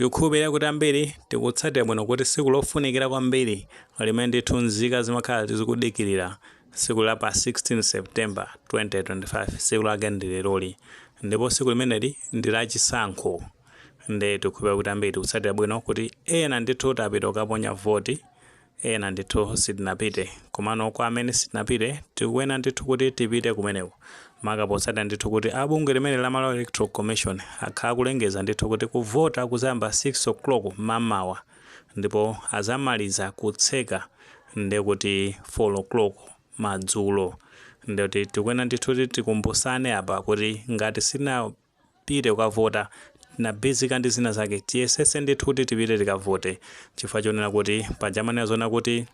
Tikukhulupirira kuti ambiri tikutsatira bwino kuti tsiku lofunikira kwambiri limene ndithu nzika zimakhala zikudikirira, tsiku la pa 16 September 2025, tsiku lake ndi leroli, ndipo tsiku limeneli ndi lachisankho. Nde tikukhulupirira kuti ambiri tikutsatira bwino kuti ena ndithu tapita kukaponya voti, ena ndithu sitinapite. Komano kwa amene sitinapite, tikuyenera ndithu kuti tipite kumeneko, maka potsatira ndithu kuti abungwe limene la Malawi Electoral Commission akhala kulengeza ndithu kuti kuvota kuzayamba 6 o'clock mamawa ndipo azamaliza kutseka ndekuti 4 o'clock madzulo. Ndekuti tikuyenera ndithu kuti tikumbusane apa kuti ngati sitinapite kukavota, tinabhizika ndi zina zake, tiyesese ndithu kuti tipite tikavote, chifukwa chonena kuti pajamanena zona kuti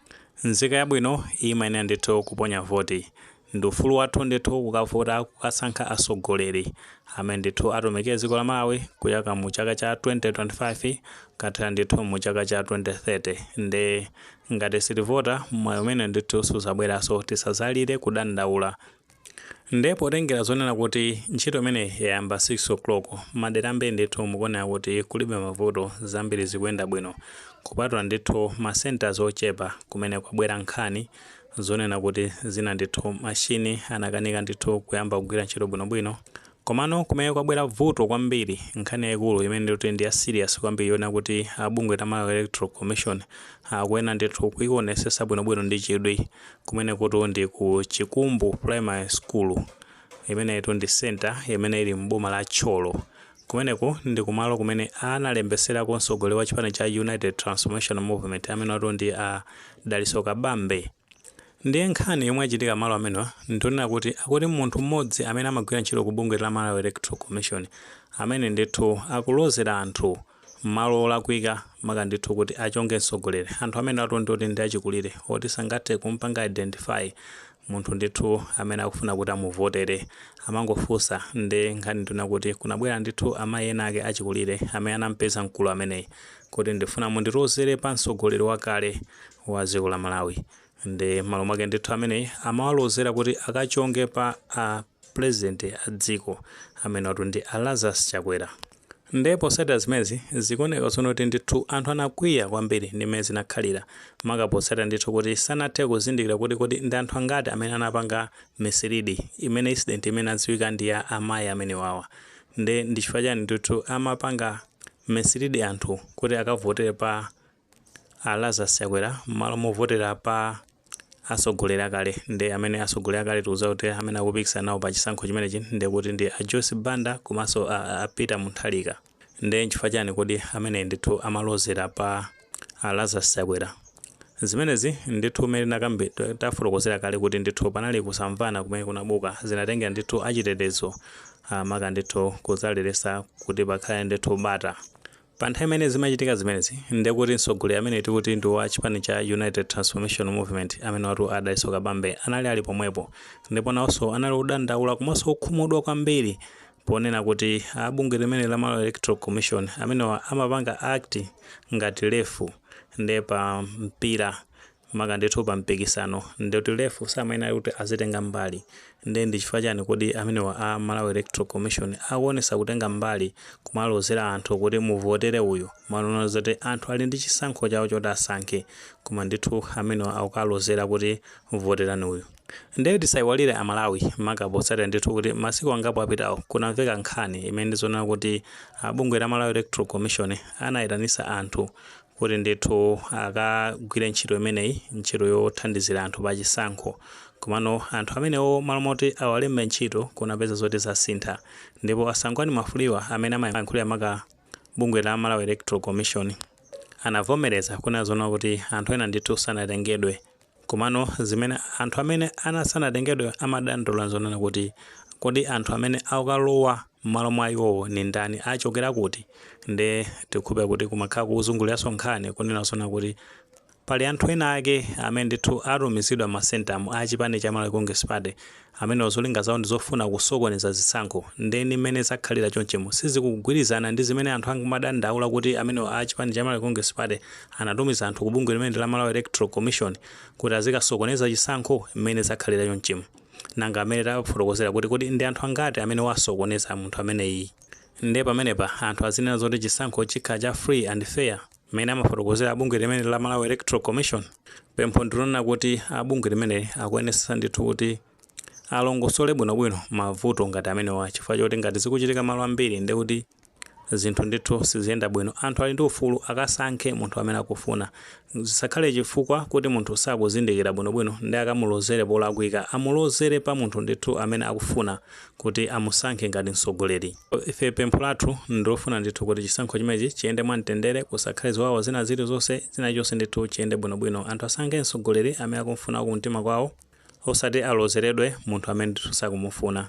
nzika yabwino imayenera ndithu kuponya voti. Ndi ufulu wathu ndithu kukavota, kukasankha atsogoleri amene ndithu atumikire dziko la Malawi kuyaka mu chaka cha 2025 kathera ndithu mu chaka cha 2030. Nde ngati sitivota, mwayi umene ndithu suzabweranso, tisazalire kudandaula. Nde potengera zonena kuti ntchito imene yayamba 6 o'clock, madera ambiri ndithu mukuonera kuti kulibe mavuto, zambiri zikuyenda bwino, kupatula ndithu ma centers ochepa kumene kwabwera nkhani zonena kuti zina ndithu mashini anakanika ndithu kuyamba kugwira ntchito bwinobwino. Komano kumene kwabwera vuto kwambiri, nkhani yayikulu imene ndikuti ndi ya serious kwambiri, yonena kuti abungwe la Malawi Electoral Commission akuyenera ndithu kuionesesa bwinobwino ndi chidwi, kumene kuti ndi ku Chikumbu Primary School. Imeneyitu ndi center imene ili mboma la Thyolo. Kumeneku ndi kumalo kumene analembeserako mtsogoleri wa chipani cha United Transformation Movement, amene watu ndi a Dalitso Kabambe. Ndiye nkhani yomwe yachitika malo amenewa ndionena kuti akuti munthu mmodzi amene amagwira ntchito ku bungwe la Malawi Electoral Commission, amene ndithu akulozera anthu malo olakwika, maka ndithu kuti achonge mtsogoleri. Anthu amene atu ndoti ndi achikulire oti sangathe kumpanga identify munthu ndithu amene akufuna kuti amuvotere, amangofunsa. Ndi nkhani ndina kuti kunabwera ndithu amayi ena ake achikulire amene anampeza mkulu ameneyi kuti, "Ndifuna mundilozere pa mtsogoleri wakale wa dziko la Malawi." Ndi malo mwake ndithu ameneyi amawalozera kuti akachonge pa a president a dziko, amene watu ndi a Lazarus Chakwera. Ndipo potsatira zimenezi, zikuoneka tsono kuti ndithu anthu anakwiya kwambiri ndi mmene zinakhalira, maka potsatira ndithu kuti sanathe kuzindikira kuti kodi ndi anthu angati amene anapanga mislead imene incident imene adziwika ndi ya amayi amene wawa. Ndi chifukwa chani ndithu amapanga mislead anthu kuti akavotere pa a Lazarus Chakwera m'malo movotera pa atsogoleri akale? Ndi amene atsogoleri akale tikudziwa kuti amene akupikisana nawo pa chisankho chimenechi ndi kuti ndi a Joyce Banda komanso a Peter Mutharika. Ndi nchifukwa chani kodi amene ndithu amalozera pa a Lazarus Chakwera? Zimenezi ndithu umene nakambe tafotokozera kale kuti ndithu panali kusamvana kumene kunabuka, zinatengera ndithu achitetezo maka ndithu kudzaleresa kuti pakhale ndithu bata. Pa nthawi imene zimachitika zimenezi, ndekuti mtsogoleri amene tikuti ndi wa chipani cha United Transformation Movement, amene watu a Dalitso Kabambe, anali ali pomwepo, ndipo nawonso anali odandaula komanso okhumudwa kwambiri ponena kuti abungwe limene la Malawi Electoral Commission amenewa amapanga act ngati ref. Nde pa mpira, maka ndithu pa mpikisano, ndikuti ref samayenera kuti azitenga mbali. Nde ndi chifukwa chani kodi amenewa a Malawi Electoral Commission akuonesa kutenga mbali, kumalozera anthu kuti muvotere uyu, malonera zoti anthu ali ndi chisankho chawo choti asankhe, koma ndithu amenewa akukalozera kuti voterani uyu? Ndiye tisayiwalire Amalawi, maka potsatira ndithu kuti masiku angapo apitawo kunamveka nkhani imene ndizonena kuti bungwe la Malawi Electoral Commission anayitanisa anthu kuti ndithu akagwire ntchito imeneyi, ntchito yothandizira anthu pa chisankho. Komano anthu amenewo, malo moti awalembe ntchito, kunapeza zoti zasintha, ndipo a Sangwani Mwafulirwa amene amayankhulira maka bungwe la Malawi Electoral Commission anavomereza kunena zona kuti anthu ena ndithu sanatengedwe. Komano zimene anthu amene anasanatengedwe amadandaula zonena kuti kodi anthu amene akalowa m'malo mwa iwowo ni ndani, achokera kuti? Nde tikukhulupirira kuti kumakhala kuzunguliranso nkhani kunena zona kuti pali anthu ena ake amene ndithu atumizidwa masentamu a chipani cha Malawi Congress Party, amene zolinga zawo ndi zofuna kusokoneza zisankho. Ndeni mmene zakhalira chonchimo sizikugwirizana ndi zimene anthu angumadandaula kuti amene a chipani cha Malawi Congress Party anatumiza anthu ku bungwe limene la Malawi Electoral Commission kuti azikasokoneza chisankho. Mmene zakhalira chonchimo, nanga amene tafotokozera kuti kodi ndi anthu angati amene wasokoneza munthu ameneyi? Ndiye pamenepa anthu azinena zoti chisankho chikhala cha free and fair, mmene amafotokozera abungwe limene la Malawi Electoral Commission? Pempho ndilonena kuti abungwe limene akuyenesesa ndithu kuti alongosole bwinobwino mavuto ngati amenewa, chifukwa choti ngati zikuchitika malo ambiri, ndi kuti zinthu ndithu siziyenda bwino. Anthu ali ndi ufulu akasankhe munthu amene akufuna. Zisakhale chifukwa kuti munthu sakuzindikira bwinobwino ndi akamulozere polakwika. Amulozere pa munthu ndithu amene akufuna kuti amusankhe ngati mtsogoleri. Ife pempho lathu ndilofuna ndithu kuti chisankho chimenechi chiyende mwamtendere, kusakhale ziwawa zina zilizonse, zina chonse ndithu chiyende bwinobwino. Anthu asankhe mtsogoleri amene akumufuna kumtima kwawo, osati alozeredwe munthu amene ndithu sakumufuna.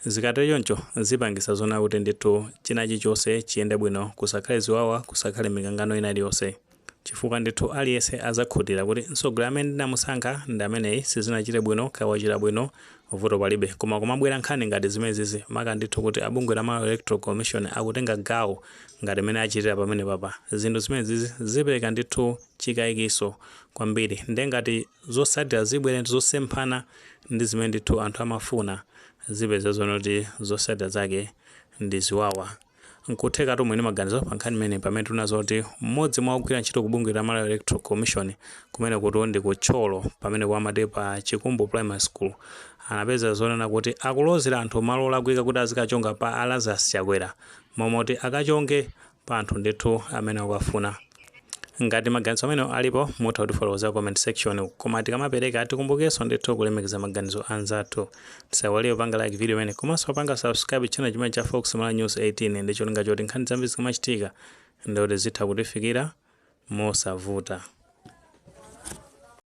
Zikatero choncho, zipangisa zona kuti ndithu china chilichonse chiyende bwino, kusakhale ziwawa, kusakhale mikangano ina iliyonse, chifukwa ndithu aliyense azakhutira kuti mtsogoleri amene ndinamusankha ndi ameneyi. Sizinachite bwino, kaya wachita bwino, vuto palibe. Koma kumabwera nkhani ngati zimenezizi, maka ndithu kuti abungwe la Malawi Electoral Commission akutenga gawo ngati mmene achitira pamene papa, zinthu zimenezizi zipereka ndithu chikayikiso kwambiri. Ndiye ngati zotsatira zibwere ndi zosemphana ndi zimene ndithu anthu amafuna, zipeza zonoti zotsatira zake ndi ziwawa. Nkutheka mwini maganizo pa nkhani imene, pamene tinazo kuti mmodzi mwa ogwira ntchito ku bungwe la Malawi Electoral Commission kumene kuti ndi ku Thyolo, pamene kwamati pa Chikumbu Primary School, anapeza zonena kuti akulozera anthu malo olakwika kuti azikachonga pa Lazarus Chakwera, momoti akachonge pa anthu ndithu amene akafuna. Ngati maganizo amene alipo, mutha kutifotokoza comment section. Koma tikamapereka, tikumbukenso ndithu kulemekeza maganizo anzathu. Tisaiwale kupanga like video imene, komanso kupanga subscribe channel chimene cha Fox Malawi News 18, ndi cholinga choti nkhani zambiri zikamachitika ndikuti zitha kutifikira mosavuta.